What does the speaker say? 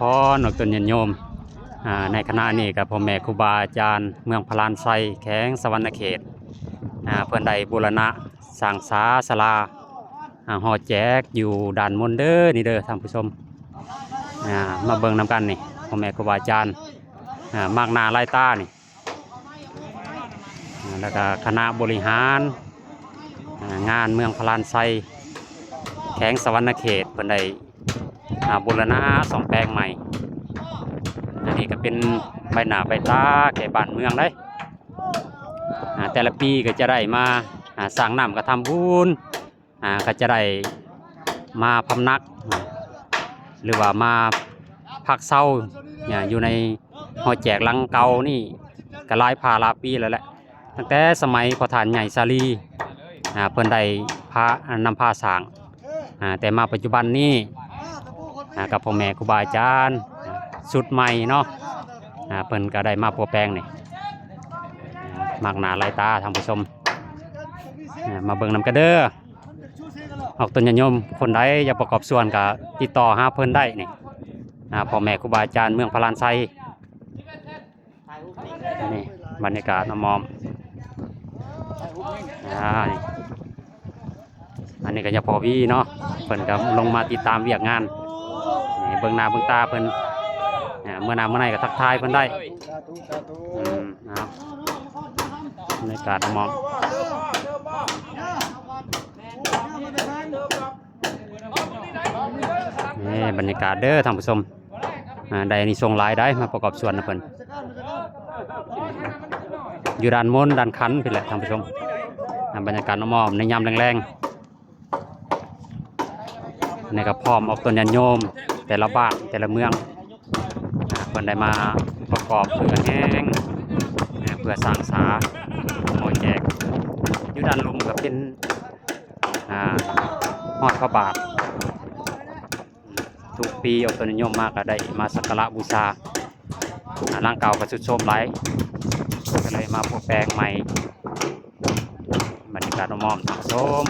ພອນອອກຕົນຍາດໂຍມ. ອາ ໃນຂະນະນີ້ກໍພໍ່ແມ່ຄູບາອາຈານເມືອງພະລານໄຊ ແຂວງສະຫວັນນະເຂດ ອາ ເພິ່ນໄດ້ບູລະນະສ້າງສາສາລາ ອາ ຫໍແຈກຢູ່ດ່ານມົນເດີ ນີ້ເດີທ່ານຜູ້ຊົມ. ອາ ມາເບິ່ງນຳກັນນີ້ ພໍ່ແມ່ຄູບາອາຈານ ອາ ມາກໜ້າຫຼາຍຕານີ້. ແລ້ວກໍຄະນະບໍລິຫານ ອາ ງານເມືອງພະລານໄຊ ແຂວງສະຫວັນນະເຂດ ເພິ່ນໄດ້ ອາ ບູລະນະສ້ອມແປງໃໝ່. ອັນນີ້ກໍເປັນໃບໜ້າໃບຕາແກ່ບ້ານເມືອງເດ້. ອາ ແຕ່ລະປີກໍຈະໄດ້ມາ ອາ ສ້າງນ້ຳກະທຳບຸນ ອາ ກໍຈະໄດ້ມາພຳນັກ ຫຼືວ່າມາພັກເຊົາ ອາ ຢູ່ໃນຫໍແຈກຫຼັງເກົ່ານີ້ ກໍຫຼາຍພາຫຼາຍປີແລ້ວແຫຼະ. ຕັ້ງແຕ່ສະໄໝພໍ່ທ່ານໃຫຍ່ສາລີ ອາ ເພິ່ນໄດ້ພາ ນຳພາສ້າງ ອາ ແຕ່ມາປັດຈຸບັນນີ້ ອາ ກັບພໍ່ແມ່ຄູບາອາຈານ ອາ ຊຸດໃໝ່ເນາະ ອາ ເພິ່ນກໍໄດ້ມາປົວແປງນີ້ ອາ ມາກໜ້າຫຼາຍຕາທ່ານຜູ້ຊົມ. ອາ ມາເບິ່ງນຳກັນເດີ. ອອກຕົນຍາດໂຍມຄົນໃດຢາກປະກອບສ່ວນກໍຕິດຕໍ່ຫາເພິ່ນໄດ້ນີ້ ອາ ພໍ່ແມ່ຄູບາອາຈານເມືອງພະລານໄຊ. ນີ້ບັນຍາກາດອ້ອມໆ ອາ ນີ້ ອັນນີ້ກໍຍາພໍ່ວີເນາະ ເພິ່ນກໍລົງມາຕິດຕາມວຽກງານ ນີ້ເບິ່ງໜ້າເບິ່ງຕາເພິ່ນ ອາ ເມື່ອໜ້າເມື່ອໃນກໍທັກທາຍເພິ່ນໄດ້. ອືມ ເອົາ ບັນຍາກາດອ້ອມໆ ນີ້ບັນຍາກາດເດີທ່ານຜູ້ຊົມ. ອາ ໄດ້ອານິສົງຫຼາຍໄດ໋ ມາປະກອບສ່ວນນຳເພິ່ນ ຢູ່ດ່ານມົນດ່ານຂັນພຸ້ນແຫຼະທ່ານຜູ້ຊົມ. ອາ ບັນຍາກາດອ້ອມໆໃນຍາມແລງໆ ນີ້ກໍພ້ອມອອກຕົນຍາດໂຍມແຕ່ລະບ້ານແຕ່ລະເມືອງ ອາ ເພິ່ນໄດ້ມາປະກອບເພື່ອແຮງ ອາ ເພື່ອສ້າງສາຫໍແຈກ. ຢູ່ດ້ານລຸ່ມກໍເປັນ ອາ ຮອດພະບາດ. ທຸກປີອອກຕົນຍາດໂຍມມາກໍໄດ້ມາສັກກາລະບູຊາ ອາ ຫຼັງເກົ່າກໍຊຸດໂຊມຫຼາຍ ກໍເລີຍມາປົວແປງໃໝ່. ບັນຍາກາດອ້ອມໆທ່ານຜູ້ຊົມ